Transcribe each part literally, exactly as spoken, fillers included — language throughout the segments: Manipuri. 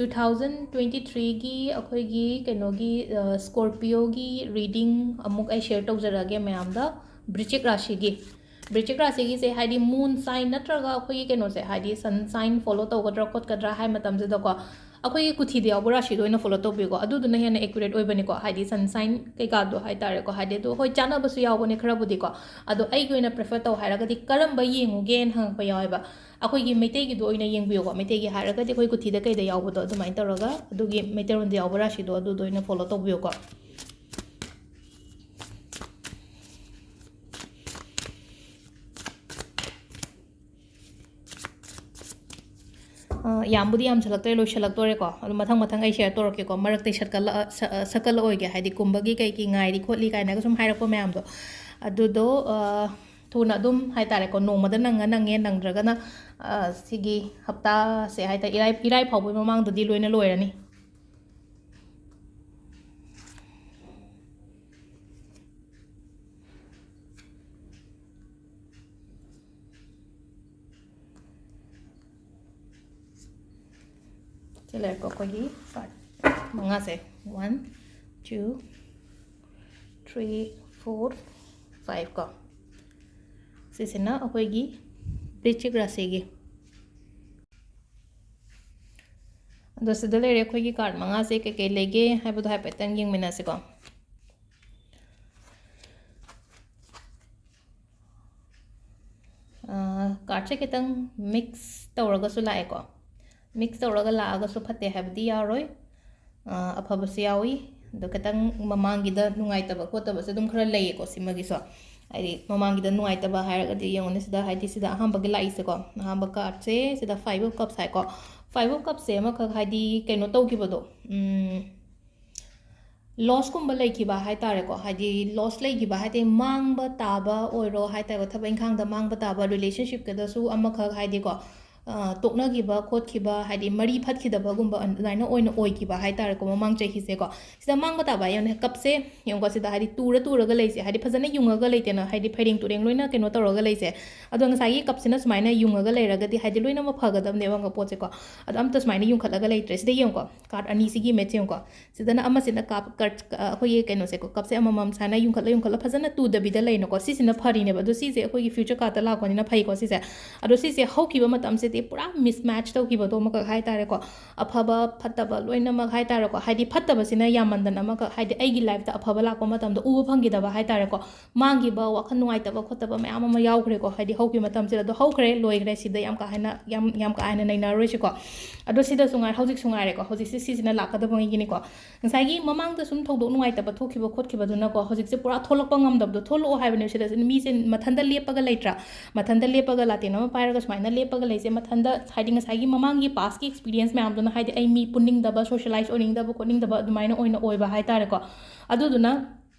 ꯇꯨ ꯊꯥꯎꯖꯟ ꯇ꯭ꯋꯦꯟꯇꯤ ꯊ꯭ꯔꯤꯒꯤ ꯑꯩꯈꯣꯏꯒꯤ ꯀꯩꯅꯣꯒꯤ, ꯑ, ꯁ꯭ꯀꯣꯔꯄꯤꯌꯣꯒꯤ ꯔꯤꯗꯤꯡ ꯑꯃꯨꯛ ꯑꯩ ꯁꯤꯌꯔ ꯇꯧꯖꯔꯛꯑꯒꯦ ꯃꯌꯥꯝꯗ꯫ ꯕ꯭ꯔꯤꯆꯤꯛ ꯔꯥꯁꯤꯒꯤ, ꯕ꯭ꯔꯤꯆꯤꯛ ꯔꯥꯁꯤꯒꯤꯁꯦ ꯍꯥꯏꯗꯤ ꯃꯨꯟ ꯁꯥꯏꯟ ꯅꯠꯇ꯭ꯔꯒ ꯑꯩꯈꯣꯏꯒꯤ ꯀꯩꯅꯣꯁꯦ ꯍꯥꯏꯗꯤ ꯁꯟ ꯁꯥꯏꯟ ꯐꯣꯂꯣ ꯇꯧꯒꯗ꯭ꯔꯥ ꯈꯣꯠꯀꯗ꯭ꯔꯥ ꯍꯥꯏ ꯃꯇꯝꯁꯤꯗꯀꯣ, ꯑꯩꯈꯣꯏꯒꯤ ꯀꯨꯊꯤꯗ ꯌꯥꯎꯕ ꯔꯥꯁꯤꯗꯣ ꯑꯣꯏꯅ ꯐꯣꯂꯣ ꯇꯧꯕꯤꯌꯨꯀꯣ, ꯑꯗꯨꯗꯨꯅ ꯍꯦꯟꯅ ꯑꯦꯀꯨꯔꯦꯠ ꯑꯣꯏꯕꯅꯤꯀꯣ꯫ ꯍꯥꯏꯗꯤ ꯁꯟ ꯁꯥꯏꯟ ꯀꯩꯀꯥꯗꯣ ꯍꯥꯏꯇꯥꯔꯦꯀꯣ, ꯍꯥꯏꯗꯤ ꯑꯗꯣ ꯍꯣꯏ ꯆꯥꯅꯕꯁꯨ ꯌꯥꯎꯕꯅꯦ ꯈꯔꯕꯨꯗꯤꯀꯣ, ꯑꯗꯣ ꯑꯩꯒꯤ ꯑꯣꯏꯅ ꯄ꯭ꯔꯤꯐꯔ ꯇꯧ ꯍꯥꯏꯔꯒꯗꯤ ꯀꯔꯝꯕ ꯌꯦꯡꯉꯨꯒꯦꯅ ꯍꯪꯉꯛꯄ ꯌꯥꯎꯋꯦꯕ꯫ ꯑꯩꯈꯣꯏꯒꯤ ꯃꯩꯇꯩꯒꯤꯗꯣ ꯑꯣꯏꯅ ꯌꯦꯡꯕꯤꯌꯨꯀꯣ꯫ ꯃꯩꯇꯩꯒꯤ ꯍꯥꯏꯔꯒꯗꯤ ꯑꯩꯈꯣꯏ ꯀꯨꯊꯤꯗ ꯀꯩꯗ ꯌꯥꯎꯕꯗꯣ ꯑꯗꯨꯃꯥꯏꯅ ꯇꯧꯔꯒ ꯑꯗꯨꯒꯤ ꯃꯩꯇꯩꯔꯣꯟꯗ ꯌꯥꯎꯕ ꯔꯥꯁꯤꯗꯣ ꯑꯗꯨꯗꯣ ꯑꯣꯏꯅ ꯐꯣꯂꯣ ꯇꯧꯕꯤꯌꯨꯀꯣ꯫ ꯑ, ꯌꯥꯝꯕꯨꯗꯤ ꯌꯥꯝꯁꯜꯂꯛꯇ꯭ꯔꯦ, ꯂꯣꯏꯁꯜꯂꯛꯇꯣꯔꯦꯀꯣ꯫ ꯑꯗꯨ ꯃꯊꯪ ꯃꯊꯪ ꯑꯩ ꯁꯤꯌꯔ ꯇꯧꯔꯛꯀꯦꯀꯣ꯫ ꯃꯔꯛꯇ ꯁꯠꯀꯠꯂ-, ꯁ-, ꯁꯠꯀꯠꯂꯛꯑꯣꯏꯒꯦ, ꯍꯥꯏꯗꯤ ꯀꯨꯝꯕꯒꯤ ꯀꯩꯒꯤ ꯉꯥꯏꯔꯤ ꯈꯣꯠꯂꯤ ꯀꯥꯏꯅꯒ ꯁꯨꯝ ꯍꯥꯏꯔꯛꯄ ꯃꯌꯥꯝꯗꯣ, ꯑꯗꯨꯗꯣ, ꯑ, ꯊꯨꯅ ꯑꯗꯨꯝ ꯍꯥꯏꯇꯥꯔꯦꯀꯣ, ꯅꯣꯡꯃꯗ ꯅꯪꯉ ꯅꯪꯉꯦ, ꯅꯪꯗ꯭ꯔꯒꯅ, ꯑ, ꯁꯤꯒꯤ ꯍꯞꯇꯥꯁꯦ ꯍꯥꯏꯇꯥꯔꯦ, ꯏꯔꯥꯏ, ꯏꯔꯥꯏ ꯐꯥꯎꯕꯒꯤ ꯃꯃꯥꯡꯗꯗꯤ ꯂꯣꯏꯅ ꯂꯣꯏꯔꯅꯤ꯫ ꯁꯤ ꯂꯩꯔꯦꯀꯣ ꯑꯩꯈꯣꯏꯒꯤ ꯀꯥꯔꯠ ꯃꯉꯥꯁꯦ, one, two, three, four, five ꯀꯣ꯫ ꯁꯤꯁꯤꯅ ꯑꯩꯈꯣꯏꯒꯤ ꯕ꯭ꯔꯤꯆꯤꯛ ꯔꯥꯁꯤꯒꯤ꯫ ꯑꯗꯣ ꯁꯤꯗ ꯂꯩꯔꯦ ꯑꯩꯈꯣꯏꯒꯤ ꯀꯥꯔꯠ ꯃꯉꯥꯁꯦ ꯀꯩꯀꯩ ꯂꯩꯒꯦ ꯍꯥꯏꯕꯗꯣ ꯍꯥꯏꯐꯦꯠꯇꯪ ꯌꯦꯡꯃꯤꯟꯅꯁꯤꯀꯣ꯫ ꯑꯥ, ꯀꯥꯔꯠꯁꯦ ꯈꯤꯇꯪ ꯃꯤꯛꯁ ꯇꯧꯔꯒꯁꯨ ꯂꯥꯛꯑꯦꯀꯣ꯫ ꯃꯤꯛꯁ ꯇꯧꯔꯒ ꯂꯥꯛꯑꯒꯁꯨ ꯐꯠꯇꯦ ꯍꯥꯏꯕꯗꯤ ꯌꯥꯔꯣꯏ꯫ ꯑꯥ, ꯑꯐꯕꯁꯨ ꯌꯥꯎꯏ꯫ ꯑꯗꯣ ꯈꯤꯇꯪ ꯃꯃꯥꯡꯒꯤꯗ ꯅꯨꯡꯉꯥꯏꯇꯕ ꯈꯣꯠꯇꯕꯁꯨ ꯑꯗꯨꯝ ꯈꯔ ꯂꯩꯌꯦꯀꯣ ꯁꯤꯃꯒꯤꯁꯨ꯫ ꯍꯥꯏꯗꯤ ꯃꯃꯥꯡꯒꯤꯗ ꯅꯨꯡꯉꯥꯏꯇꯕ ꯍꯥꯏꯔꯒꯗꯤ ꯌꯦꯡꯉꯨꯅꯦ, ꯁꯤꯗ ꯍꯥꯏꯗꯤ ꯁꯤꯗ ꯑꯍꯥꯟꯕꯒꯤ ꯂꯥꯛꯏꯁꯦꯀꯣ꯫ ꯑꯍꯥꯟꯕ ꯀꯥꯔꯠꯁꯦ ꯁꯤꯗ ꯐꯥꯏꯚ ꯑꯣꯐ ꯀꯞꯁ ꯍꯥꯏꯀꯣ꯫ ꯐꯥꯏꯚ ꯑꯣꯐ ꯀꯞꯁꯦ ꯑꯃꯈꯛ ꯍꯥꯏꯗꯤ ꯀꯩꯅꯣ ꯇꯧꯈꯤꯕꯗꯣ, ꯎꯝ, ꯂꯣꯁꯀꯨꯝꯕ ꯂꯩꯈꯤꯕ ꯍꯥꯏ ꯇꯥꯔꯦꯀꯣ, ꯍꯥꯏꯗꯤ ꯂꯣꯁ ꯂꯩꯈꯤꯕ ꯍꯥꯏꯗꯤ ꯃꯥꯡꯕ ꯇꯥꯕ ꯑꯣꯏꯔꯣ ꯍꯥꯏ ꯇꯥꯔꯦꯀꯣ, ꯊꯕꯛ ꯏꯪꯈꯥꯡꯗ ꯃꯥꯡꯕ ꯇꯥꯕ, ꯔꯤꯂꯦꯁꯟꯁꯤꯞꯇꯗꯁꯨ ꯑꯃꯈꯛ ꯍꯥꯏꯗꯤꯀꯣ, ꯑ, ꯇꯣꯛꯅꯈꯤꯕ ꯈꯣꯠꯈꯤꯕ, ꯍꯥꯏꯗꯤ ꯃꯔꯤ ꯐꯠꯈꯤꯗꯕꯒꯨꯝꯕ ꯑꯗꯨꯃꯥꯏꯅ ꯑꯣꯏꯅ ꯑꯣꯏꯈꯤꯕ ꯍꯥꯏ ꯇꯥꯔꯦꯀꯣ, ꯃꯃꯥꯡ ꯆꯍꯤꯁꯦꯀꯣ꯫ ꯁꯤꯗ ꯃꯥꯡꯕ ꯇꯥꯕ ꯍꯥꯏ, ꯌꯦꯡꯉꯨꯅꯦ, ꯀꯞꯁꯦ ꯌꯦꯡꯉꯨꯀꯣ, ꯁꯤꯗ ꯍꯥꯏꯗꯤ ꯇꯨꯔ ꯇꯨꯔꯒ ꯂꯩꯁꯦ, ꯍꯥꯏꯗꯤ ꯐꯖꯅ ꯌꯨꯡꯉꯒ ꯂꯩꯇꯦꯅ, ꯍꯥꯏꯗꯤ ꯐꯩꯔꯦꯡ ꯇꯨꯔꯦꯡ ꯂꯣꯏꯅ ꯀꯩꯅꯣ ꯇꯧꯔꯒ ꯂꯩꯁꯦ꯫ ꯑꯗꯣ ꯉꯁꯥꯏꯒꯤ ꯀꯞꯁꯤꯅ ꯁꯨꯃꯥꯏꯅ ꯌꯨꯡꯉꯒ ꯂꯩꯔꯒꯗꯤ ꯍꯥꯏꯗꯤ ꯂꯣꯏꯅꯃꯛ ꯐꯒꯗꯕꯅꯦꯕ ꯄꯣꯠꯁꯦꯀꯣ꯫ ꯑꯗꯣ ꯑꯝꯇ ꯁꯨꯃꯥꯏꯅ ꯌꯨꯡꯈꯠꯂꯒ ꯂꯩꯇ꯭ꯔꯦ꯫ ꯁꯤꯗ ꯌꯦꯡꯉꯨꯀꯣ, ꯀꯥꯔꯠ ꯑꯅꯤꯁꯤꯒꯤ ꯏꯃꯦꯖ ꯌꯦꯡꯉꯨꯀꯣ꯫ ꯁꯤꯗꯅ ꯑꯃꯁꯤꯅ ꯀꯥꯞ-, ꯀꯔ-, ꯑ, ꯑꯩꯈꯣꯏꯒꯤ ꯀꯩꯅꯣꯁꯦꯀꯣ, ꯀꯞꯁꯦ ꯑꯃꯃꯝ ꯁꯨꯃꯥꯏꯅ ꯌꯨꯡꯈꯠꯂ ꯌꯨꯡꯈꯠꯂ ꯐꯖꯅ ꯇꯨꯗꯕꯤꯗ ꯂꯩꯅꯀꯣ꯫ ꯁꯤꯁꯤꯅ ꯐꯔꯤꯅꯦꯕ꯫ ꯑꯗꯣ ꯁꯤꯁꯦ ꯑꯩꯈꯣꯏꯒꯤ ꯐ꯭ꯌꯨꯆꯔ ꯀꯥꯔꯠꯇ ꯂꯥꯛꯄꯅꯤꯅ ꯐꯩꯀꯣ ꯁꯤꯁꯦ꯫ ꯑꯗꯣ ꯁꯤꯁꯦ ꯍꯧꯈꯤꯕ ꯃꯇꯝꯁꯤꯗꯤ ꯄꯨꯔꯥ ꯃꯤꯁꯃꯦꯠꯆ ꯇꯧꯈꯤꯕꯗꯣ ꯑꯃꯈꯛ ꯍꯥꯏ ꯇꯥꯔꯦꯀꯣ꯫ ꯑꯐꯕ ꯐꯠꯇꯕ ꯂꯣꯏꯅꯃꯛ ꯍꯥꯏ ꯇꯥꯔꯦꯀꯣ꯫ ꯍꯥꯏꯗꯤ ꯐꯠꯇꯕꯁꯤꯅ ꯌꯥꯝꯃꯟꯗꯅ ꯑꯃꯈꯛ, ꯍꯥꯏꯗꯤ ꯑꯩꯒꯤ ꯂꯥꯏꯐꯇ ꯑꯐꯕ ꯂꯥꯛꯄ ꯃꯇꯝꯗ ꯎꯕ ꯐꯪꯈꯤꯗꯕ ꯍꯥꯏ ꯇꯥꯔꯦꯀꯣ꯫ ꯃꯥꯡꯈꯤꯕ, ꯋꯥꯈꯜ ꯅꯨꯡꯉꯥꯏꯇꯕ ꯈꯣꯠꯇꯕ ꯃꯌꯥꯝ ꯑꯃ ꯌꯥꯎꯈ꯭ꯔꯦꯀꯣ꯫ ꯍꯥꯏꯗꯤ ꯍꯧꯈꯤꯕ ꯃꯇꯝꯁꯤꯗ꯫ ꯑꯗꯣ ꯍꯧꯈ꯭ꯔꯦ, ꯂꯣꯏꯈ꯭ꯔꯦ, ꯁꯤꯗ ꯌꯥꯝ ꯀꯥ ꯍꯦꯟꯅ, ꯌꯥꯝ, ꯌꯥꯝ ꯀꯥ ꯍꯦꯟꯅ ꯅꯩꯅꯔꯔꯣꯏꯁꯤꯀꯣ꯫ ꯑꯗꯣ ꯁꯤꯗꯁꯨ ꯉꯥꯏ-, ꯍꯧꯖꯤꯛꯁꯨ ꯉꯥꯏꯔꯦꯀꯣ꯫ ꯍꯧꯖꯤꯛꯁꯦ ꯁꯤꯁꯤꯅ ꯂꯥꯛꯀꯗꯕꯉꯩꯒꯤꯅꯤꯀꯣ꯫ ꯉꯁꯥꯏꯒꯤ ꯃꯃꯥꯡꯗ ꯁꯨꯝ ꯊꯧꯗꯣꯛ ꯅꯨꯡꯉꯥꯏꯇꯕ ꯊꯣꯛꯈꯤꯕ ꯈꯣꯠꯈꯤꯕꯗꯨꯅꯀꯣ, ꯍꯧꯖꯤꯛꯁꯦ ꯄꯨꯔꯥ ꯊꯣꯛꯂꯛꯄ ꯉꯝꯗꯕꯗꯣ, ꯊꯣꯛꯂꯛꯑꯣ ꯍꯥꯏꯕꯅꯦꯕ꯫ ꯁꯤꯗ ꯃꯤꯁꯦ ꯃꯊꯟꯇ ꯂꯦꯞꯄꯒ ꯂꯩꯇ꯭ꯔꯥ? ꯃꯊꯟꯇ ꯂꯦꯞꯄꯒ ꯂꯥꯇꯦꯟ ꯑꯃ ꯄꯥꯏꯔꯒ ꯁꯨꯃꯥꯏꯅ ꯂꯦꯞꯄꯒ ꯂꯩꯁꯦ, ꯃꯊꯟꯇ, ꯍꯥꯏꯗꯤ ꯉꯁꯥꯏꯒꯤ ꯃꯃꯥꯡꯒꯤ ꯄꯥꯁꯀꯤ ꯑꯦꯛꯁꯄꯤꯔꯤꯌꯦꯟꯁ ꯃꯌꯥꯝꯗꯨꯅ, ꯍꯥꯏꯗꯤ ꯑꯩ ꯃꯤ ꯄꯨꯟꯅꯤꯡꯗꯕ, ꯁꯣꯁꯤꯌꯦꯂꯥꯏꯁ ꯑꯣꯏꯅꯤꯡꯗꯕ ꯈꯣꯠꯅꯤꯡꯗꯕ ꯑꯗꯨꯃꯥꯏꯅ ꯑꯣꯏꯅ ꯑꯣꯏꯕ ꯍꯥꯏ ꯇꯥꯔꯦꯀꯣ꯫ ꯑꯗꯨꯗꯨꯅ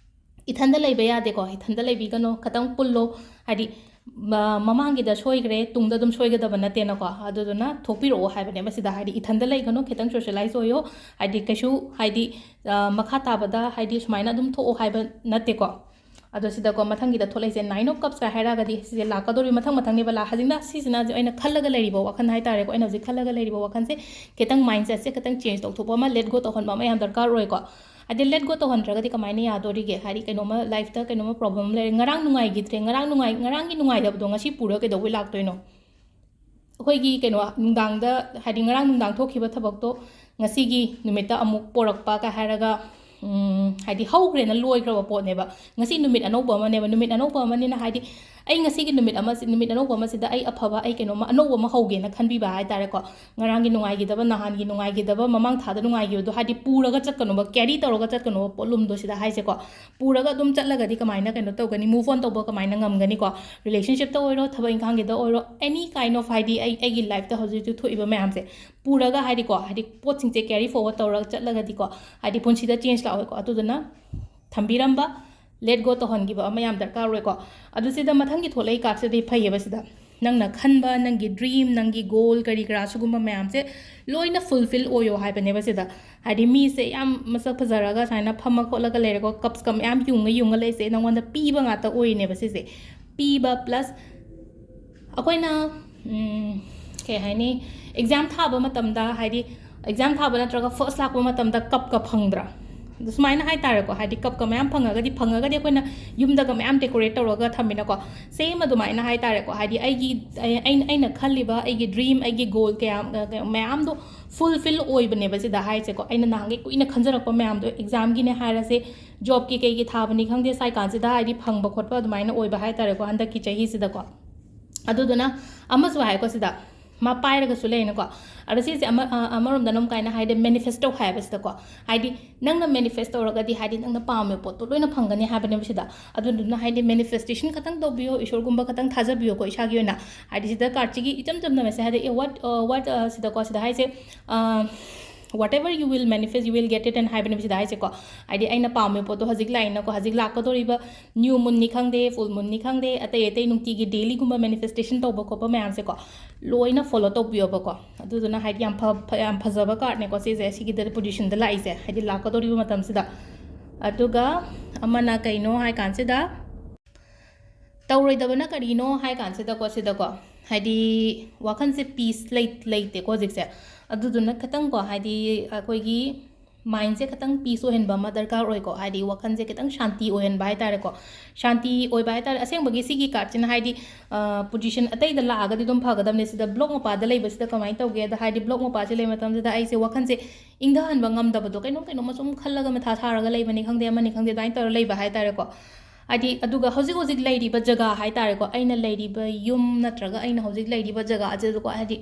ꯏꯊꯟꯗ ꯂꯩꯕ ꯌꯥꯗꯦꯀꯣ, ꯏꯊꯟꯗ ꯂꯩꯕꯤꯒꯅꯣ, ꯈꯤꯇꯪ ꯄꯨꯜꯂꯣ꯫ ꯍꯥꯏꯗꯤ ꯃ-, ꯃꯃꯥꯡꯒꯤꯗ ꯁꯣꯏꯈ꯭ꯔꯦ, ꯇꯨꯡꯗ ꯑꯗꯨꯝ ꯁꯣꯏꯒꯗꯕ ꯅꯠꯇꯦꯅꯀꯣ꯫ ꯑꯗꯨꯗꯨꯅ ꯊꯣꯛꯄꯤꯔꯛꯑꯣ ꯍꯥꯏꯕꯅꯦꯕ ꯁꯤꯗ꯫ ꯍꯥꯏꯗꯤ ꯏꯊꯟꯗ ꯂꯩꯒꯅꯣ, ꯈꯤꯇꯪ ꯁꯣꯁꯤꯌꯦꯂꯥꯏꯁ ꯑꯣꯏꯌꯣ꯫ ꯍꯥꯏꯗꯤ ꯀꯩꯁꯨ, ꯍꯥꯏꯗꯤ, ꯑ, ꯃꯈꯥ ꯇꯥꯕꯗ ꯍꯥꯏꯗꯤ ꯁꯨꯃꯥꯏꯅ ꯑꯗꯨꯝ ꯊꯣꯛꯑꯣ ꯍꯥꯏꯕ ꯅꯠꯇꯦꯀꯣ꯫ ꯑꯗꯣ ꯁꯤꯗꯀꯣ ꯃꯊꯪꯒꯤꯗ ꯊꯣꯛꯂꯛꯏꯁꯦ Nine of Cups ꯍꯥꯏꯔꯒꯗꯤ ꯁꯤꯁꯦ ꯂꯥꯛꯀꯗꯧꯔꯤ ꯃꯊꯪ ꯃꯊꯪꯅꯦꯕ ꯂꯥ-, ꯍꯧꯖꯤꯛꯅ ꯁꯤꯁꯤꯅ ꯑꯩꯅ ꯈꯜꯂꯒ ꯂꯩꯔꯤꯕ ꯋꯥꯈꯜ ꯍꯥꯏ ꯇꯥꯔꯦꯀꯣ꯫ ꯑꯩꯅ ꯍꯧꯖꯤꯛ ꯈꯜꯂꯒ ꯂꯩꯔꯤꯕ ꯋꯥꯈꯜꯁꯦ ꯈꯤꯇꯪ ꯃꯥꯏꯟꯁꯦꯠꯁꯦ ꯈꯤꯇꯪ ꯆꯦꯟꯖ ꯇꯧꯊꯣꯛꯄ ꯑꯃ, ꯂꯦꯠ ꯒꯣ ꯇꯧꯍꯟꯕ ꯑꯃ ꯌꯥꯝ ꯗꯔꯀꯥꯔ ꯑꯣꯏꯀꯣ꯫ ꯍꯥꯏꯗꯤ ꯂꯦꯠ ꯒꯣ ꯇꯧꯍꯟꯗ꯭ꯔꯒꯗꯤ ꯀꯃꯥꯏꯅ ꯌꯥꯗꯣꯔꯤꯒꯦ? ꯍꯥꯏꯗꯤ ꯀꯩꯅꯣꯝꯃ ꯂꯥꯏꯐꯇ ꯀꯩꯅꯣꯝꯃ ꯄ꯭ꯔꯣꯕ꯭ꯂꯦꯝ ꯑꯃ ꯂꯩꯔꯦ, ꯉꯔꯥꯡ ꯅꯨꯡꯉꯥꯏꯈꯤꯗ꯭ꯔꯦ, ꯉꯔꯥꯡ ꯅꯨꯡꯉꯥꯏ-, ꯉꯔꯥꯡꯒꯤ ꯅꯨꯡꯉꯥꯏꯇꯕꯗꯣ ꯉꯁꯤ ꯄꯨꯔꯒ ꯀꯩꯗꯧꯕꯩ ꯂꯥꯛꯇꯣꯏꯅꯣ? ꯑꯩꯈꯣꯏꯒꯤ ꯀꯩꯅꯣ ꯅꯨꯡꯗꯥꯡꯗ, ꯍꯥꯏꯗꯤ ꯉꯔꯥꯡ ꯅꯨꯡꯗꯥꯡ ꯊꯣꯛꯈꯤꯕ ꯊꯕꯛꯇꯣ ꯉꯁꯤꯒꯤ ꯅꯨꯃꯤꯠꯇ ꯑꯃꯨꯛ ꯄꯣꯔꯛꯄ ꯀꯥꯏ ꯍꯥꯏꯔꯒ, ꯎꯝ, ꯍꯥꯏꯗꯤ ꯍꯧꯈ꯭ꯔꯦꯅ ꯂꯣꯏꯈ꯭ꯔꯕ ꯄꯣꯠꯅꯦꯕ꯫ ꯉꯁꯤ ꯅꯨꯃꯤꯠ ꯑꯅꯧꯕ ꯑꯃꯅꯦꯕ꯫ ꯅꯨꯃꯤꯠ ꯑꯅꯧꯕ ꯑꯃꯅꯤꯅ ꯍꯥꯏꯗꯤ ꯑꯩ ꯉꯁꯤꯒꯤ ꯅꯨꯃꯤꯠ ꯑꯃꯁꯤ, ꯅꯨꯃꯤꯠ ꯑꯅꯧꯕ ꯑꯃꯁꯤꯗ ꯑꯩ ꯑꯐꯕ, ꯑꯩ ꯀꯩꯅꯣꯝꯃ ꯑꯅꯧꯕ ꯑꯃ ꯍꯧꯒꯦꯅ ꯈꯟꯕꯤꯕ ꯍꯥꯏ ꯇꯥꯔꯦꯀꯣ꯫ ꯉꯔꯥꯡꯒꯤ ꯅꯨꯡꯉꯥꯏꯈꯤꯗꯕ, ꯅꯍꯥꯟꯒꯤ ꯅꯨꯡꯉꯥꯏꯈꯤꯗꯕ, ꯃꯃꯥꯡ ꯊꯥꯗ ꯅꯨꯡꯉꯥꯏꯈꯤꯕꯗꯣ ꯍꯥꯏꯗꯤ ꯄꯨꯔꯒ ꯆꯠꯀꯅꯣꯕ, ꯀꯦꯔꯤ ꯇꯧꯔꯒ ꯆꯠꯀꯅꯣꯕ ꯄꯣꯠꯂꯨꯝꯗꯣ ꯁꯤꯗ ꯍꯥꯏꯁꯦꯀꯣ꯫ ꯄꯨꯔꯒ ꯑꯗꯨꯝ ꯆꯠꯂꯒꯗꯤ ꯀꯃꯥꯏꯅ ꯀꯩꯅꯣ ꯇꯧꯒꯅꯤ, move on ꯇꯧꯕ ꯀꯃꯥꯏꯅ ꯉꯝꯒꯅꯤꯀꯣ? ꯔꯤꯂꯦꯁꯟꯁꯤꯞꯇ ꯑꯣꯏꯔꯣ, ꯊꯕꯛ ꯏꯪꯈꯥꯡꯒꯤꯗ ꯑꯣꯏꯔꯣ, any kind of, ꯍꯥꯏꯗꯤ ꯑꯩ, ꯑꯩꯒꯤ ꯂꯥꯏꯐꯇ ꯍꯧꯖꯤꯛ ꯍꯧꯖꯤꯛ ꯊꯣꯛꯏꯕ ꯃꯌꯥꯝꯁꯦ ꯄꯨꯔꯒ, ꯍꯥꯏꯗꯤꯀꯣ, ꯍꯥꯏꯗꯤ ꯄꯣꯠꯁꯤꯡꯁꯦ ꯀꯦꯔꯤ ꯐꯣꯔꯋꯥꯔꯗ ꯇꯧꯔꯒ ꯆꯠꯂꯒꯗꯤꯀꯣ, ꯍꯥꯏꯗꯤ ꯄꯨꯟꯁꯤꯗ ꯆꯦꯟꯖ ꯂꯥꯛꯑꯣꯏꯀꯣ꯫ ꯑꯗꯨꯗꯨꯅ ꯊꯝꯕꯤꯔꯝꯕ, ꯂꯦꯠ ꯒꯣ ꯇꯧꯍꯟꯈꯤꯕ ꯑꯃ ꯌꯥꯝ ꯗꯔꯀꯥꯔ ꯑꯣꯏꯀꯣ꯫ ꯑꯗꯨ ꯁꯤꯗ ꯃꯊꯪꯒꯤ ꯊꯣꯛꯂꯛꯏ ꯀꯥꯔꯠꯁꯤꯗꯤ ꯐꯩꯌꯦꯕ ꯁꯤꯗ꯫ ꯅꯪꯅ ꯈꯟꯕ, ꯅꯪꯒꯤ dream, ꯅꯪꯒꯤ goal, ꯀꯔꯤ ꯀꯔꯥ, ꯁꯤꯒꯨꯝꯕ ꯃꯌꯥꯝꯁꯦ ꯂꯣꯏꯅ fulfill ꯑꯣꯏꯌꯣ ꯍꯥꯏꯕꯅꯦꯕ ꯁꯤꯗ꯫ ꯍꯥꯏꯗꯤ ꯃꯤꯁꯦ ꯌꯥꯝ ꯃꯁꯛ ꯐꯖꯔꯒ ꯁꯨꯃꯥꯏꯅ ꯐꯝꯃ ꯈꯣꯠꯂꯒ ꯂꯩꯔꯦꯀꯣ, cupsꯀ ꯃꯌꯥꯝ ꯌꯨꯡꯉ ꯌꯨꯡꯉ ꯂꯩꯁꯦ, ꯅꯪꯉꯣꯟꯗ ꯄꯤꯕ ꯉꯥꯛꯇ ꯑꯣꯏꯔꯤꯅꯦꯕ ꯁꯤꯁꯦ꯫ ꯄꯤꯕ plus ꯑꯩꯈꯣꯏꯅ, ꯎꯝ, ꯀꯩ ꯍꯥꯏꯅꯤ, exam ꯊꯥꯕ ꯃꯇꯝꯗ, ꯍꯥꯏꯗꯤ exam ꯊꯥꯕ ꯅꯠꯇ꯭ꯔꯒ first ꯂꯥꯛꯄ ꯃꯇꯝꯗ cupꯀ ꯐꯪꯗ꯭ꯔꯥ? ꯑꯗꯨ ꯁꯨꯃꯥꯏꯅ ꯍꯥꯏꯇꯥꯔꯦꯀꯣ, ꯍꯥꯏꯗꯤ cupꯀ ꯃꯌꯥꯝ ꯐꯪꯉꯒꯗꯤ, ꯐꯪꯉꯒꯗꯤ ꯑꯩꯈꯣꯏꯅ ꯌꯨꯝꯗꯒ ꯃꯌꯥꯝ decorate ꯇꯧꯔꯒ ꯊꯝꯃꯤꯅꯀꯣ, same ꯑꯗꯨꯃꯥꯏꯅ ꯍꯥꯏꯇꯥꯔꯦꯀꯣ꯫ ꯍꯥꯏꯗꯤ ꯑꯩꯒꯤ, ꯑꯩ-, ꯑꯩꯅ, ꯑꯩꯅ ꯈꯜꯂꯤꯕ ꯑꯩꯒꯤ dream, ꯑꯩꯒꯤ goal ꯀꯌꯥ, ꯑ, ꯀꯌꯥ ꯃꯌꯥꯝꯗꯣ fulfill ꯑꯣꯏꯕꯅꯦꯕ ꯁꯤꯗ ꯍꯥꯏꯁꯦꯀꯣ꯫ ꯑꯩꯅ ꯅꯍꯥꯟꯒꯩ ꯀꯨꯏꯅ ꯈꯟꯖꯔꯛꯄ ꯃꯌꯥꯝꯗꯣ, examꯒꯤꯅꯦ ꯍꯥꯏꯔꯁꯦ, jobꯀꯤ ꯀꯩꯒꯤ ꯊꯥꯕꯅꯤ ꯈꯪꯗꯦ, ꯁꯥꯏ ꯀꯥꯟꯁꯤꯗ ꯍꯥꯏꯗꯤ ꯐꯪꯕ ꯈꯣꯠꯄ ꯑꯗꯨꯃꯥꯏꯅ ꯑꯣꯏꯕ ꯍꯥꯏꯇꯥꯔꯦꯀꯣ, ꯍꯟꯗꯛꯀꯤ ꯆꯍꯤꯁꯤꯗꯀꯣ꯫ ꯑꯗꯨꯗꯨꯅ ꯑꯃꯁꯨ ꯍꯥꯏꯀꯣ ꯁꯤꯗ, ꯃꯥ ꯄꯥꯏꯔꯒꯁꯨ ꯂꯩꯅꯀꯣ꯫ ꯑꯗꯣ ꯁꯤꯁꯦ ꯑꯃ-, ꯑ, ꯑꯃꯔꯣꯝꯗꯅ ꯑꯃꯨꯛ ꯀꯥꯏꯅ ꯍꯥꯏꯗꯤ manifest ꯇꯧ ꯍꯥꯏꯕꯁꯤꯗꯀꯣ꯫ ꯍꯥꯏꯗꯤ ꯅꯪꯅ manifest ꯇꯧꯔꯒꯗꯤ ꯍꯥꯏꯗꯤ ꯅꯪꯅ ꯄꯥꯝꯃꯤꯕ ꯄꯣꯠꯇꯣ ꯂꯣꯏꯅ ꯐꯪꯒꯅꯤ ꯍꯥꯏꯕꯅꯦꯕ ꯁꯤꯗ꯫ ꯑꯗꯨꯗꯨꯅ ꯍꯥꯏꯗꯤ manifestation ꯈꯛꯇꯪ ꯇꯧꯕꯤꯌꯣ, ꯏꯁꯣꯔꯒꯨꯝꯕ ꯈꯛꯇꯪ ꯊꯥꯖꯕꯤꯌꯣꯀꯣ ꯏꯁꯥꯒꯤ ꯑꯣꯏꯅ꯫ ꯍꯥꯏꯗꯤ ꯁꯤꯗ cardꯁꯤꯒꯤ ꯏꯆꯝ ꯆꯝꯅ message ꯍꯥꯏꯗꯤ, "ꯑꯦ, what, ꯑ, what, ꯑ, ꯁꯤꯗꯀꯣ, ꯁꯤꯗ ꯍꯥꯏꯁꯦ, ꯑ, whatever you will manifest, you will get it" and ꯍꯥꯏꯕꯅꯦꯕ ꯁꯤꯗ ꯍꯥꯏꯁꯦꯀꯣ꯫ ꯍꯥꯏꯗꯤ ꯑꯩꯅ ꯄꯥꯝꯃꯤꯕ ꯄꯣꯠꯇꯣ ꯍꯧꯖꯤꯛ ꯂꯥꯛꯏꯅꯀꯣ, ꯍꯧꯖꯤꯛ ꯂꯥꯛꯀꯗꯧꯔꯤꯕ new moonꯅꯤ ꯈꯪꯗꯦ, full moonꯅꯤ ꯈꯪꯗꯦ, ꯑꯇꯩ ꯑꯇꯩ ꯅꯨꯡꯇꯤꯒꯤ dailyꯒꯨꯝꯕ manifestation ꯇꯧꯕ ꯈꯣꯠꯄ ꯃꯌꯥꯝꯁꯦꯀꯣ, ꯂꯣꯏꯅ follow ꯇꯧꯕꯤꯌꯣꯕꯀꯣ꯫ ꯑꯗꯨꯗꯨꯅ ꯍꯥꯏꯗꯤ ꯌꯥꯝ ꯐ-, ꯐ-, ꯌꯥꯝ ꯐꯖꯕ cardꯅꯦꯀꯣ ꯁꯤꯁꯦ, ꯁꯤꯒꯤꯗ positionꯗ ꯂꯥꯛꯏꯁꯦ, ꯍꯥꯏꯗꯤ ꯂꯥꯛꯀꯗꯧꯔꯤꯕ ꯃꯇꯝꯁꯤꯗ꯫ ꯑꯗꯨꯒ ꯑꯃꯅ ꯀꯩꯅꯣ ꯍꯥꯏ ꯀꯥꯟꯁꯤꯗ, ꯇꯧꯔꯣꯏꯗꯕꯅ ꯀꯔꯤꯅꯣ ꯍꯥꯏ ꯀꯥꯟꯁꯤꯗꯀꯣ, ꯁꯤꯗꯀꯣ, ꯍꯥꯏꯗꯤ ꯋꯥꯈꯜꯁꯦ peace ꯂꯩ-, ꯂꯩꯇꯦꯀꯣ ꯍꯧꯖꯤꯛꯁꯦ꯫ ꯑꯗꯨꯗꯨꯅ ꯈꯤꯇꯪꯀꯣ, ꯍꯥꯏꯗꯤ ꯑꯩꯈꯣꯏꯒꯤ mindꯁꯦ ꯈꯤꯇꯪ peace ꯑꯣꯏꯍꯟꯕ ꯑꯃ ꯗꯔꯀꯥꯔ ꯑꯣꯏꯀꯣ, ꯍꯥꯏꯗꯤ ꯋꯥꯈꯜꯁꯦ ꯈꯤꯇꯪ ꯁꯥꯟꯇꯤ ꯑꯣꯏꯍꯟꯕ ꯍꯥꯏꯇꯥꯔꯦꯀꯣ꯫ ꯁꯥꯟꯇꯤ ꯑꯣꯏꯕ ꯍꯥꯏꯇꯥꯔꯦ꯫ ꯑꯁꯦꯡꯕꯒꯤ ꯁꯤꯒꯤ cardꯁꯤꯅ ꯍꯥꯏꯗꯤ, ꯑ, position ꯑꯇꯩꯗ ꯂꯥꯛꯑꯒꯗꯤ ꯑꯗꯨꯝ ꯐꯒꯗꯕꯅꯦ꯫ ꯁꯤꯗ block ꯃꯄꯥꯗ ꯂꯩꯕꯁꯤꯗ ꯀꯃꯥꯏꯅ ꯇꯧꯒꯦꯗ, ꯍꯥꯏꯗꯤ block ꯃꯄꯥꯁꯦ ꯂꯩꯕ ꯃꯇꯝꯁꯤꯗ ꯑꯩꯁꯦ ꯋꯥꯈꯜꯁꯦ ꯏꯪꯊꯍꯟꯕ ꯉꯝꯗꯕꯗꯣ, ꯀꯩꯅꯣꯝ ꯀꯩꯅꯣꯝꯃ ꯁꯨꯝ ꯈꯜꯂꯒ ꯃꯊꯥ ꯁꯥꯔꯒ ꯂꯩꯕꯅꯤ ꯈꯪꯗꯦ, ꯑꯃꯅꯤ ꯈꯪꯗꯦ, ꯑꯗꯨꯃꯥꯏꯅ ꯇꯧꯔ ꯂꯩꯕ ꯍꯥꯏꯇꯥꯔꯦꯀꯣ꯫ ꯍꯥꯏꯗꯤ ꯑꯗꯨꯒ ꯍꯧꯖꯤꯛ ꯍꯧꯖꯤꯛ ꯂꯩꯔꯤꯕ ꯖꯒꯥ ꯍꯥꯏꯇꯥꯔꯦꯀꯣ, ꯑꯩꯅ ꯂꯩꯔꯤꯕ ꯌꯨꯝ ꯅꯠꯇ꯭ꯔꯒ ꯑꯩꯅ ꯍꯧꯖꯤꯛ ꯂꯩꯔꯤꯕ ꯖꯒꯥ ꯑꯁꯤꯗꯀꯣ, ꯍꯥꯏꯗꯤ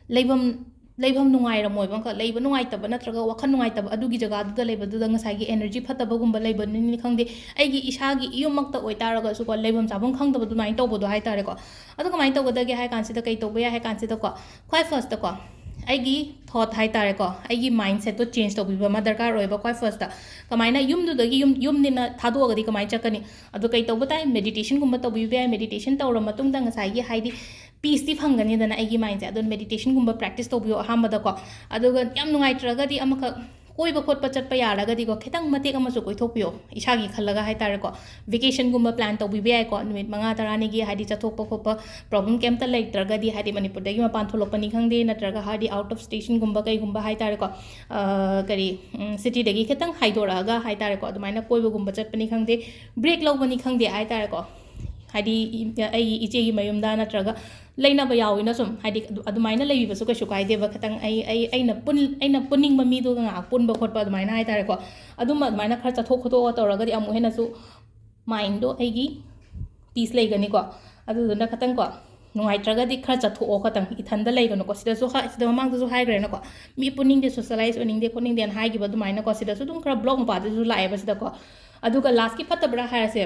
ꯂꯩꯐꯝ, ꯂꯩꯐꯝ ꯅꯨꯡꯉꯥꯏꯔꯝꯃꯣꯏꯕ ꯑꯃꯈꯛ, ꯂꯩꯕ ꯅꯨꯡꯉꯥꯏꯇꯕ ꯅꯠꯇ꯭ꯔꯒ ꯋꯥꯈꯜ ꯅꯨꯡꯉꯥꯏꯇꯕ ꯑꯗꯨꯒꯤ ꯖꯒꯥꯗꯨꯗ ꯂꯩꯕꯗꯨꯗ ꯉꯁꯥꯏꯒꯤ energy ꯐꯠꯇꯕꯒꯨꯝꯕ ꯂꯩꯕꯅꯤꯅ ꯈꯪꯗꯦ, ꯑꯩꯒꯤ ꯏꯁꯥꯒꯤ ꯌꯨꯝꯃꯛꯇ ꯑꯣꯏꯇꯥꯔꯒꯁꯨꯀꯣ, ꯂꯩꯐꯝ ꯆꯥꯐꯝ ꯈꯪꯗꯕ ꯑꯗꯨꯃꯥꯏꯅ ꯇꯧꯕꯗꯣ ꯍꯥꯏꯇꯥꯔꯦꯀꯣ꯫ ꯑꯗꯨ ꯀꯃꯥꯏꯅ ꯇꯧꯒꯗꯒꯦ ꯍꯥꯏ ꯀꯥꯟꯁꯤꯗ ꯀꯩ ꯇꯧꯕ ꯌꯥꯏ ꯍꯥꯏ ꯀꯥꯟꯁꯤꯗꯀꯣ, ꯈ꯭ꯋꯥꯏ firstꯇꯀꯣ ꯑꯩꯒꯤ thought ꯍꯥꯏꯇꯥꯔꯦꯀꯣ, ꯑꯩꯒꯤ mindsetꯇꯣ change ꯇꯧꯕꯤꯕ ꯑꯃ ꯗꯔꯀꯥꯔ ꯑꯣꯏꯌꯦꯕ ꯈ꯭ꯋꯥꯏ firstꯇ꯫ ꯀꯃꯥꯏꯅ ꯌꯨꯝꯗꯨꯗꯒꯤ ꯌꯨꯝ, ꯌꯨꯝꯅꯤꯅ ꯊꯥꯗꯣꯛꯑꯒꯗꯤ ꯀꯃꯥꯏꯅ ꯆꯠꯀꯅꯤ? ꯑꯗꯣ ꯀꯩ ꯇꯧꯕ ꯇꯥꯏ? Meditationꯒꯨꯝꯕ ꯇꯧꯕꯤꯕ ꯌꯥꯏ꯫ Meditation ꯇꯧꯔ ꯃꯇꯨꯡꯗ ꯉꯁꯥꯏꯒꯤ ꯍꯥꯏꯗꯤ ꯄꯤꯁꯇꯤ ꯐꯪꯒꯅꯤꯗꯅ ꯑꯩꯒꯤ ꯃꯥꯏꯟꯁꯦ꯫ ꯑꯗꯨꯅ ꯃꯦꯗꯤꯇꯦꯁꯟꯒꯨꯝꯕ ꯄ꯭ꯔꯦꯛꯇꯤꯁ ꯇꯧꯕꯤꯌꯣ ꯑꯍꯥꯟꯕꯗꯀꯣ꯫ ꯑꯗꯨꯒ ꯌꯥꯝ ꯅꯨꯡꯉꯥꯏꯇ꯭ꯔꯒꯗꯤ ꯑꯃꯈꯛ ꯀꯣꯏꯕ ꯈꯣꯠꯄ ꯆꯠꯄ ꯌꯥꯔꯒꯗꯤꯀꯣ, ꯈꯤꯇꯪ ꯃꯇꯦꯛ ꯑꯃꯁꯨ ꯀꯣꯏꯊꯣꯛꯄꯤꯌꯣ, ꯏꯁꯥꯒꯤ ꯈꯜꯂꯒ ꯍꯥꯏꯇꯥꯔꯦꯀꯣ꯫ ꯚꯦꯀꯦꯁꯟꯒꯨꯝꯕ ꯄ꯭ꯂꯥꯟ ꯇꯧꯕꯤꯕ ꯌꯥꯏꯀꯣ, ꯅꯨꯃꯤꯠ ꯃꯉꯥ ꯇꯔꯥꯅꯤꯒꯤ꯫ ꯍꯥꯏꯗꯤ ꯆꯠꯊꯣꯛꯄ ꯈꯣꯠꯄ ꯄ꯭ꯔꯣꯕ꯭ꯂꯦꯝ ꯀꯩꯝꯇ ꯂꯩꯇ꯭ꯔꯒꯗꯤ, ꯍꯥꯏꯗꯤ ꯃꯅꯤꯄꯨꯔꯗꯒꯤ ꯃꯄꯥꯟ ꯊꯣꯛꯂꯛꯄꯅꯤ ꯈꯪꯗꯦ, ꯅꯠꯇ꯭ꯔꯒ ꯍꯥꯏꯗꯤ ꯑꯥꯎꯠ ꯑꯣꯐ ꯁ꯭ꯇꯦꯁꯟꯒꯨꯝꯕ ꯀꯩꯒꯨꯝꯕ ꯍꯥꯏꯇꯥꯔꯦꯀꯣ, ꯑ, ꯀꯔꯤ, ꯎꯝ, ꯁꯤꯇꯤꯗꯒꯤ ꯈꯤꯇꯪ ꯍꯥꯏꯗꯣꯔꯛꯑꯒ ꯍꯥꯏꯇꯥꯔꯦꯀꯣ, ꯑꯗꯨꯃꯥꯏꯅ ꯀꯣꯏꯕꯒꯨꯝꯕ ꯆꯠꯄꯅꯤ ꯈꯪꯗꯦ, ꯕ꯭ꯔꯦꯛ ꯂꯧꯕꯅꯤ ꯈꯪꯗꯦ ꯍꯥꯏꯇꯥꯔꯦꯀꯣ꯫ ꯍꯥꯏꯗꯤ ꯏ-, ꯑꯩꯒꯤ ꯏꯆꯦꯒꯤ ꯃꯌꯨꯝꯗ ꯅꯠꯇ꯭ꯔꯒ ꯂꯩꯅꯕ ꯌꯥꯎꯋꯤꯅ ꯁꯨꯝ, ꯍꯥꯏꯗꯤ ꯑꯗꯨ-, ꯑꯗꯨꯃꯥꯏꯅ ꯂꯩꯕꯤꯕꯁꯨ ꯀꯩꯁꯨ ꯀꯥꯏꯗꯦꯕ꯫ ꯈꯤꯇꯪ ꯑꯩ, ꯑꯩ, ꯑꯩꯅ ꯄꯨꯟ-, ꯑꯩꯅ ꯄꯨꯟꯅꯤꯡꯕ ꯃꯤꯗꯨꯒ ꯉꯥꯏꯍꯥꯛ ꯄꯨꯟꯕ ꯈꯣꯠꯄ ꯑꯗꯨꯃꯥꯏꯅ ꯍꯥꯏꯇꯥꯔꯦꯀꯣ꯫ ꯑꯗꯨꯝꯕ ꯑꯗꯨꯃꯥꯏꯅ ꯈꯔ ꯆꯠꯊꯣꯛ ꯈꯣꯠꯇꯣꯛꯑ ꯇꯧꯔꯒꯗꯤ ꯑꯃꯨꯛ ꯍꯦꯟꯅꯁꯨ ꯃꯥꯏꯟꯗꯣ ꯑꯩꯒꯤ ꯄꯤꯁ ꯂꯩꯒꯅꯤꯀꯣ꯫ ꯑꯗꯨꯗꯨꯅ ꯈꯤꯇꯪꯀꯣ, ꯅꯨꯡꯉꯥꯏꯇ꯭ꯔꯒꯗꯤ ꯈꯔ ꯆꯠꯊꯣꯛꯑꯣ ꯈꯤꯇꯪ, ꯏꯊꯟꯗ ꯂꯩꯒꯅꯨꯀꯣ꯫ ꯁꯤꯗꯁꯨ ꯍꯥ-, ꯁꯤꯗ ꯃꯃꯥꯡꯗꯁꯨ ꯍꯥꯏꯈ꯭ꯔꯦꯅꯀꯣ, ꯃꯤ ꯄꯨꯟꯅꯤꯡꯗꯦ, ꯁꯣꯁꯦꯂꯥꯏꯁ ꯑꯣꯏꯅꯤꯡꯗꯦ ꯈꯣꯠꯅꯤꯡꯗꯦꯅ ꯍꯥꯏꯈꯤꯕ ꯑꯗꯨꯃꯥꯏꯅꯀꯣ꯫ ꯁꯤꯗꯁꯨ ꯑꯗꯨꯝ ꯈꯔ ꯕ꯭ꯂꯣꯛ ꯃꯄꯥꯗꯁꯨ ꯂꯥꯛꯑꯦꯕ ꯁꯤꯗꯀꯣ꯫ ꯑꯗꯨꯒ ꯂꯥꯁꯀꯤ ꯐꯠꯇꯕ꯭ꯔꯥ ꯍꯥꯏꯔꯁꯦ,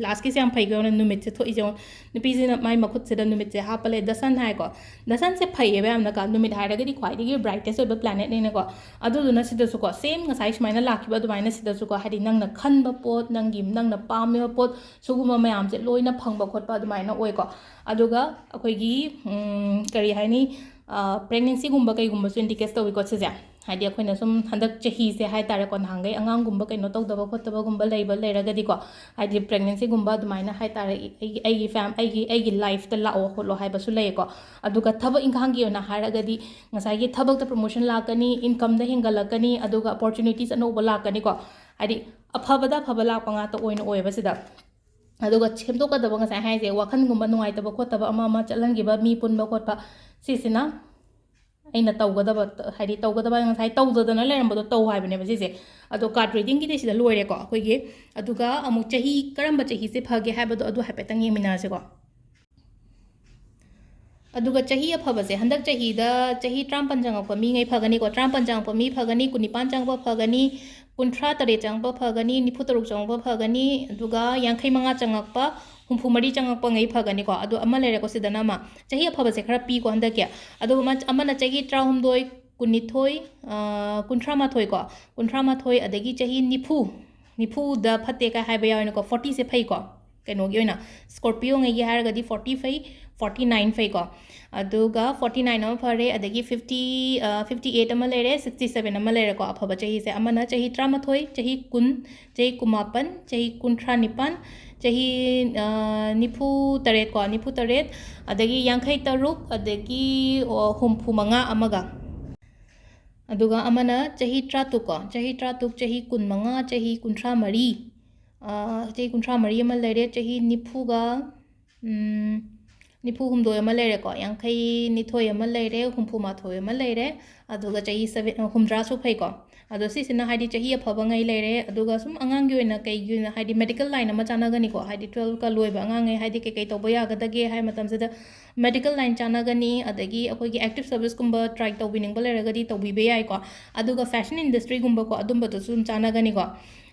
ꯂꯥꯁꯀꯤꯁꯦ ꯌꯥꯝ ꯐꯩꯀꯣ꯫ ꯌꯦꯡꯉꯣ, ꯅꯨꯃꯤꯠꯁꯦ ꯊꯣꯛꯏꯁꯦ ꯌꯦꯡꯉꯣ꯫ ꯅꯨꯄꯤꯁꯤꯅ ꯃꯥꯏ ꯃꯈꯨꯠꯁꯤꯗ ꯅꯨꯃꯤꯠꯁꯦ ꯍꯥꯞꯄ ꯂꯩ, ꯗ ꯁꯟ ꯍꯥꯏꯀꯣ꯫ ꯗ ꯁꯟꯁꯦ ꯐꯩꯌꯦꯕ ꯌꯥꯝꯅꯀꯣ, ꯅꯨꯃꯤꯠ ꯍꯥꯏꯔꯒꯗꯤ ꯈ꯭ꯋꯥꯏꯗꯒꯤ ꯕ꯭ꯔꯥꯏꯇꯦꯁ ꯑꯣꯏꯕ ꯄ꯭ꯂꯥꯅꯦꯠꯅꯤꯅꯀꯣ꯫ ꯑꯗꯨꯗꯨꯅ ꯁꯤꯗꯁꯨꯀꯣ, ꯁꯦꯝ ꯉꯁꯥꯏ ꯁꯨꯃꯥꯏꯅ ꯂꯥꯛꯈꯤꯕ ꯑꯗꯨꯃꯥꯏꯅ ꯁꯤꯗꯁꯨꯀꯣ, ꯍꯥꯏꯗꯤ ꯅꯪꯅ ꯈꯟꯕ ꯄꯣꯠ, ꯅꯪꯒꯤ, ꯅꯪꯅ ꯄꯥꯝꯃꯤꯕ ꯄꯣꯠ, ꯁꯤꯒꯨꯝꯕ ꯃꯌꯥꯝꯁꯦ ꯂꯣꯏꯅ ꯐꯪꯕ ꯈꯣꯠꯄ ꯑꯗꯨꯃꯥꯏꯅ ꯑꯣꯏꯀꯣ꯫ ꯑꯗꯨꯒ ꯑꯩꯈꯣꯏꯒꯤ, ꯎꯝ, ꯀꯔꯤ ꯍꯥꯏꯅꯤ, ꯑ, ꯄ꯭ꯔꯦꯒꯅꯦꯟꯁꯤꯒꯨꯝꯕ ꯀꯩꯒꯨꯝꯕꯁꯨ ꯏꯟꯗꯤꯀꯦꯠ ꯇꯧꯏꯀꯣ ꯁꯤꯁꯦ꯫ ꯍꯥꯏꯗꯤ ꯑꯩꯈꯣꯏꯅ ꯁꯨꯝ ꯍꯟꯗꯛ ꯆꯍꯤꯁꯦ ꯍꯥꯏꯇꯥꯔꯦꯀꯣ, ꯅꯍꯥꯟꯈꯩ ꯑꯉꯥꯡꯒꯨꯝꯕ ꯀꯩꯅꯣ ꯇꯧꯗꯕ ꯈꯣꯠꯇꯕꯒꯨꯝꯕ ꯂꯩꯕ ꯂꯩꯔꯒꯗꯤꯀꯣ, ꯍꯥꯏꯗꯤ ꯄ꯭ꯔꯦꯒꯅꯦꯟꯁꯤꯒꯨꯝꯕ ꯑꯗꯨꯃꯥꯏꯅ ꯍꯥꯏꯇꯥꯔꯦ, ꯑꯩꯒꯤ, ꯑꯩꯒꯤ ꯐꯦꯝ-, ꯑꯩꯒꯤ, ꯑꯩꯒꯤ ꯂꯥꯏꯐꯇ ꯂꯥꯛꯑꯣ ꯈꯣꯠꯂꯣ ꯍꯥꯏꯕꯁꯨ ꯂꯩꯌꯦꯀꯣ꯫ ꯑꯗꯨꯒ ꯊꯕꯛ ꯏꯪꯈꯥꯡꯒꯤ ꯑꯣꯏꯅ ꯍꯥꯏꯔꯒꯗꯤ ꯉꯁꯥꯏꯒꯤ ꯊꯕꯛꯇ ꯄ꯭ꯔꯣꯃꯣꯁꯟ ꯂꯥꯛꯀꯅꯤ, ꯏꯟꯀꯝꯗ ꯍꯦꯟꯒꯠꯂꯛꯀꯅꯤ, ꯑꯗꯨꯒ ꯑꯣꯄꯣꯔꯆꯨꯅꯤꯇꯤꯁ ꯑꯅꯧꯕ ꯂꯥꯛꯀꯅꯤꯀꯣ꯫ ꯍꯥꯏꯗꯤ ꯑꯐꯕꯗ ꯑꯐꯕ ꯂꯥꯛꯄ ꯉꯥꯛꯇ ꯑꯣꯏꯅ ꯑꯣꯏꯌꯦꯕ ꯁꯤꯗ꯫ ꯑꯗꯨꯒ ꯁꯦꯝꯗꯣꯛꯀꯗꯕ ꯉꯁꯥꯏ ꯍꯥꯏꯁꯦ, ꯋꯥꯈꯜꯒꯨꯝꯕ ꯅꯨꯡꯉꯥꯏꯇꯕ ꯈꯣꯠꯇꯕ ꯑꯃ ꯑꯃ ꯆꯠꯍꯟꯈꯤꯕ, ꯃꯤ ꯄꯨꯟꯕ ꯈꯣꯠꯄ, ꯁꯤꯁꯤꯅ ꯑꯩꯅ ꯇꯧꯒꯗꯕ, ꯍꯥꯏꯗꯤ ꯇꯧꯒꯗꯕ ꯉꯁꯥꯏ ꯇꯧꯗꯗꯅ ꯂꯩꯔꯝꯕꯗꯣ ꯇꯧ ꯍꯥꯏꯕꯅꯦꯕ ꯁꯤꯁꯦ꯫ ꯑꯗꯣ ꯀꯥꯔꯗ ꯔꯤꯗꯤꯡꯒꯤꯗꯤ ꯁꯤꯗ ꯂꯣꯏꯔꯦꯀꯣ ꯑꯩꯈꯣꯏꯒꯤ꯫ ꯑꯗꯨꯒ ꯑꯃꯨꯛ ꯆꯍꯤ ꯀꯔꯝꯕ ꯆꯍꯤꯁꯦ ꯐꯒꯦ ꯍꯥꯏꯕꯗꯣ ꯑꯗꯨ ꯍꯥꯏꯐꯦꯠꯇꯪ ꯌꯦꯡꯃꯤꯟꯅꯔꯁꯤꯀꯣ꯫ ꯑꯗꯨꯒ ꯆꯍꯤ ꯑꯐꯕꯁꯦ, ꯍꯟꯗꯛ ꯆꯍꯤꯗ ꯆꯍꯤ ꯇꯔꯥꯃꯥꯄꯟ ꯆꯪꯉꯛꯄ ꯃꯤꯉꯩ ꯐꯒꯅꯤꯀꯣ, ꯇꯔꯥꯃꯥꯄꯟ ꯆꯪꯉꯛꯄ ꯃꯤ ꯐꯒꯅꯤ, ꯀꯨꯟꯅꯤꯄꯥꯟ ꯆꯪꯉꯛꯄ ꯐꯒꯅꯤ, ꯀꯨꯟꯊ꯭ꯔꯥ ꯇꯔꯦꯠ ꯆꯪꯉꯛꯄ ꯐꯒꯅꯤ, ꯅꯤꯐꯨ ꯇꯔꯨꯛ ꯆꯪꯉꯛꯄ ꯐꯒꯅꯤ, ꯑꯗꯨꯒ ꯌꯥꯡꯈꯩ ꯃꯉꯥ ꯆꯪꯉꯛꯄ, ꯍꯨꯝꯐꯨ ꯃꯔꯤ ꯆꯪꯉꯛꯄꯉꯩ ꯐꯒꯅꯤꯀꯣ꯫ ꯑꯗꯣ ꯑꯃ ꯂꯩꯔꯦꯀꯣ ꯁꯤꯗꯅ ꯑꯃ, ꯆꯍꯤ ꯑꯐꯕꯁꯦ ꯈꯔ ꯄꯤꯀꯣ ꯍꯟꯗꯛꯀꯤ꯫ ꯑꯗꯨꯒ ꯑꯃ-, ꯑꯃꯅ ꯆꯍꯤ ꯇꯔꯥꯍꯨꯝꯗꯣꯏ, ꯀꯨꯟꯅꯤꯊꯣꯏ, ꯑ, ꯀꯨꯟꯊ꯭ꯔꯥ ꯃꯥꯊꯣꯏ ꯀꯣ, ꯀꯨꯟꯊ꯭ꯔꯥ ꯃꯥꯊꯣꯏ, ꯑꯗꯒꯤ ꯆꯍꯤ ꯅꯤꯐꯨ, ꯅꯤꯐꯨꯗ ꯐꯠꯇꯦ ꯀꯥꯏ ꯍꯥꯏꯕ ꯌꯥꯎꯋꯦꯅꯀꯣ, ꯐꯣꯔꯇꯤꯁꯦ ꯐꯩꯀꯣ꯫ ꯀꯩꯅꯣꯒꯤ ꯑꯣꯏꯅ, ꯁ꯭ꯀꯣꯔꯄꯤꯌꯣꯉꯩꯒꯤ ꯍꯥꯏꯔꯒꯗꯤ ꯐꯣꯔꯇꯤ ꯐꯩ, ꯐꯣꯔꯇꯤ ꯅꯥꯏꯟ ꯐꯩꯀꯣ꯫ ꯑꯗꯨꯒ ꯐꯣꯔꯇꯤ ꯅꯥꯏꯟ ꯑꯃ ꯐꯔꯦ, ꯑꯗꯒꯤ ꯐꯤꯐꯇꯤ, ꯐꯤꯐꯇꯤ ꯑꯩꯠ ꯑꯃ ꯂꯩꯔꯦ, ꯁꯤꯛꯁꯇꯤ ꯁꯕꯦꯟ ꯑꯃ ꯂꯩꯔꯦꯀꯣ꯫ ꯑꯐꯕ ꯆꯍꯤꯁꯦ ꯑꯃꯅ ꯆꯍꯤ ꯇꯔꯥꯃꯥꯊꯣꯏ, ꯆꯍꯤ ꯀꯨꯟ, ꯆꯍꯤ ꯀꯨꯟꯃꯥꯄꯟ, ꯆꯍꯤ ꯀꯨꯟꯊ꯭ꯔꯥ ꯅꯤꯄꯥꯟ, ꯆꯍꯤ ꯅꯤꯐꯨ ꯇꯔꯦꯠꯀꯣ, ꯅꯤꯐꯨ ꯇꯔꯦꯠ, ꯑꯗꯒꯤ ꯌꯥꯡꯈꯩ ꯇꯔꯨꯛ, ꯑꯗꯒꯤ ꯍꯨꯝꯐꯨ ꯃꯉꯥ ꯑꯃꯒ꯫ ꯑꯗꯨꯒ ꯑꯃꯅ ꯆꯍꯤ ꯇꯔꯥꯇꯔꯨꯛꯀꯣ, ꯆꯍꯤ ꯇꯔꯥꯇꯔꯨꯛ, ꯆꯍꯤ ꯀꯨꯟꯃꯉꯥ, ꯆꯍꯤ ꯀꯨꯟꯊ꯭ꯔꯥ ꯃꯔꯤ, ꯆꯍꯤ ꯀꯨꯟꯊ꯭ꯔꯥ ꯃꯔꯤ ꯑꯃ ꯂꯩꯔꯦ, ꯆꯍꯤ ꯅꯤꯐꯨꯒ ꯅꯤꯐꯨ ꯍꯨꯝꯗꯣꯏ ꯑꯃ ꯂꯩꯔꯦꯀꯣ, ꯌꯥꯡꯈꯩ ꯅꯤꯊꯣꯏ ꯑꯃ ꯂꯩꯔꯦ, ꯍꯨꯝꯐꯨ ꯃꯥꯊꯣꯏ ꯑꯃ ꯂꯩꯔꯦ, ꯑꯗꯨꯒ ꯆꯍꯤ ꯁꯕꯦꯟ, ꯍꯨꯝꯗ꯭ꯔꯥꯁꯨ ꯐꯩꯀꯣ꯫ ꯑꯗꯣ ꯁꯤꯁꯤꯅ ꯍꯥꯏꯗꯤ ꯆꯍꯤ ꯑꯐꯕꯉꯩ ꯂꯩꯔꯦ꯫ ꯑꯗꯨꯒ ꯁꯨꯝ ꯑꯉꯥꯡꯒꯤ ꯑꯣꯏꯅ ꯀꯩꯒꯤ ꯑꯣꯏꯅ ꯍꯥꯏꯗꯤ medical line ꯑꯃ ꯆꯥꯟꯅꯒꯅꯤꯀꯣ, ꯍꯥꯏꯗꯤ twelfth ꯀ ꯂꯣꯏꯕ ꯑꯉꯥꯡꯉꯩ ꯍꯥꯏꯗꯤ ꯀꯩꯀꯩ ꯇꯧꯕ ꯌꯥꯒꯗꯒꯦ ꯍꯥꯏ ꯃꯇꯝꯁꯤꯗ medical line ꯆꯥꯟꯅꯒꯅꯤ꯫ ꯑꯗꯒꯤ ꯑꯩꯈꯣꯏꯒꯤ active service ꯀꯨꯝꯕ try ꯇꯧꯕꯤꯅꯤꯡꯕ ꯂꯩꯔꯒꯗꯤ ꯇꯧꯕꯤꯕ ꯌꯥꯏꯀꯣ꯫ ꯑꯗꯨꯒ fashion industry ꯒꯨꯝꯕꯀꯣ, ꯑꯗꯨꯝꯕꯗꯁꯨ ꯑꯗꯨꯝ ꯆꯥꯟꯅꯒꯅꯤꯀꯣ꯫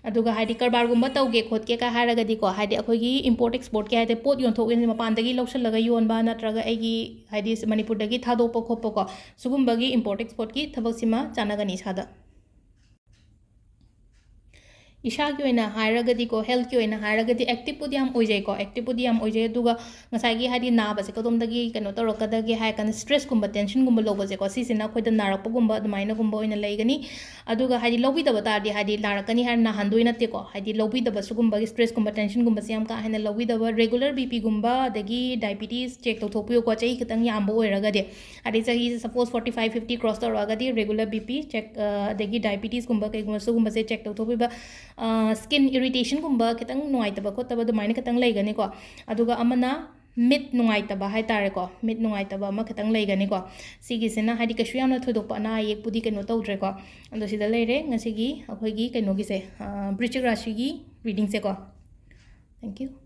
ꯑꯗꯨꯒ ꯍꯥꯏꯗꯤ ꯀꯔꯕꯥꯔꯒꯨꯝꯕ ꯇꯧꯒꯦ ꯈꯣꯠꯀꯦ ꯀ ꯍꯥꯏꯔꯒꯗꯤꯀꯣ, ꯍꯥꯏꯗꯤ ꯑꯩꯈꯣꯏꯒꯤ import export ꯀꯤ ꯍꯥꯏꯗꯤ ꯄꯣꯠ ꯌꯣꯟꯊꯣꯛ ꯌꯣꯟꯁꯤꯟ ꯃꯄꯥꯟꯗꯒꯤ ꯂꯧꯁꯤꯜꯂꯒ ꯌꯣꯟꯕ ꯅꯠꯇ꯭ꯔꯒ ꯑꯩꯒꯤ ꯍꯥꯏꯗꯤ ꯃꯅꯤꯄꯨꯔꯗꯒꯤ ꯊꯥꯗꯣꯛꯄ ꯈꯣꯠꯄꯀꯣ, ꯁꯤꯒꯨꯝꯕꯒꯤ import export ꯀꯤ ꯊꯕꯛꯁꯤꯃ ꯆꯥꯟꯅꯒꯅꯤ ꯏꯁꯥꯗ꯫ ꯏꯁꯥꯒꯤ ꯑꯣꯏꯅ ꯍꯥꯏꯔꯒꯗꯤꯀꯣ, health ꯀꯤ ꯑꯣꯏꯅ ꯍꯥꯏꯔꯒꯗꯤ active ꯄꯨꯗꯤ ꯌꯥꯝ ꯑꯣꯏꯖꯩꯀꯣ, active ꯄꯨꯗꯤ ꯌꯥꯝ ꯑꯣꯏꯖꯩ꯫ ꯑꯗꯨꯒ ꯉꯁꯥꯏꯒꯤ ꯍꯥꯏꯗꯤ ꯅꯥꯕꯁꯦ ꯀꯗꯣꯝꯗꯒꯤ ꯀꯩꯅꯣ ꯇꯧꯔꯛꯀꯗꯒꯦ ꯍꯥꯏꯔ ꯀꯥꯟꯗ stress ꯀꯨꯝꯕ, tension ꯒꯨꯝꯕ ꯂꯧꯕꯁꯦꯀꯣ, ꯁꯤꯁꯤꯅ ꯑꯩꯈꯣꯏꯗ ꯅꯥꯔꯛꯄꯒꯨꯝꯕ ꯑꯗꯨꯃꯥꯏꯅꯒꯨꯝꯕ ꯑꯣꯏꯅ ꯂꯩꯒꯅꯤ꯫ ꯑꯗꯨꯒ ꯍꯥꯏꯗꯤ ꯂꯧꯕꯤꯗꯕ ꯇꯥꯔꯗꯤ ꯍꯥꯏꯗꯤ ꯅꯥꯔꯛꯀꯅꯤ ꯍꯥꯏꯔ ꯅꯥꯍꯟꯗꯣꯏ ꯅꯠꯇꯦꯀꯣ꯫ ꯍꯥꯏꯗꯤ ꯂꯧꯕꯤꯗꯕ ꯁꯤꯒꯨꯝꯕꯒꯤ stress ꯀꯨꯝꯕ, tension ꯒꯨꯝꯕꯁꯦ ꯌꯥꯝ ꯀꯥ ꯍꯦꯟꯅ ꯂꯧꯕꯤꯗꯕ, regular B P ꯒꯨꯝꯕ ꯑꯗꯒꯤ diabetes check ꯇꯧꯊꯣꯛꯄꯤꯌꯨꯀꯣ, ꯆꯍꯤ ꯈꯤꯇꯪ ꯌꯥꯝꯕ ꯑꯣꯏꯔꯒꯗꯤ꯫ ꯍꯥꯏꯗꯤ ꯆꯍꯤ suppose forty five, fifty cross ꯇꯧꯔꯛꯑꯒꯗꯤ regular B P check, ꯑ, ꯑꯗꯒꯤ diabetes ꯀꯨꯝꯕ ꯀꯩꯒꯨꯝꯕ ꯁꯤꯒꯨꯝꯕꯁꯦ check ꯇꯧꯊꯣꯛꯄꯤꯕ, ꯑ, skin irritation ꯒꯨꯝꯕ ꯈꯤꯇꯪ ꯅꯨꯡꯉꯥꯏꯇꯕ ꯈꯣꯠꯇꯕ ꯑꯗꯨꯃꯥꯏꯅ ꯈꯤꯇꯪ ꯂꯩꯒꯅꯤꯀꯣ꯫ ꯑꯗꯨꯒ ꯑꯃꯅ ꯃꯤꯠ ꯅꯨꯡꯉꯥꯏꯇꯕ ꯍꯥꯏꯇꯥꯔꯦꯀꯣ, ꯃꯤꯠ ꯅꯨꯡꯉꯥꯏꯇꯕ ꯑꯃ ꯈꯤꯇꯪ ꯂꯩꯒꯅꯤꯀꯣ꯫ ꯁꯤꯒꯤꯁꯤꯅ ꯍꯥꯏꯗꯤ ꯀꯩꯁꯨ ꯌꯥꯝꯅ ꯊꯣꯏꯗꯣꯛꯄ ꯑꯅꯥ ꯑꯌꯦꯛꯄꯨꯗꯤ ꯀꯩꯅꯣ ꯇꯧꯗ꯭ꯔꯦꯀꯣ꯫ ꯑꯗꯣ ꯁꯤꯗ ꯂꯩꯔꯦ ꯉꯁꯤꯒꯤ ꯑꯩꯈꯣꯏꯒꯤ ꯀꯩꯅꯣꯒꯤꯁꯦ, ꯑ, ꯕ꯭ꯔꯤꯆꯤꯛ ꯔꯥꯁꯤꯒꯤ reading ꯁꯦꯀꯣ꯫ Thank you꯫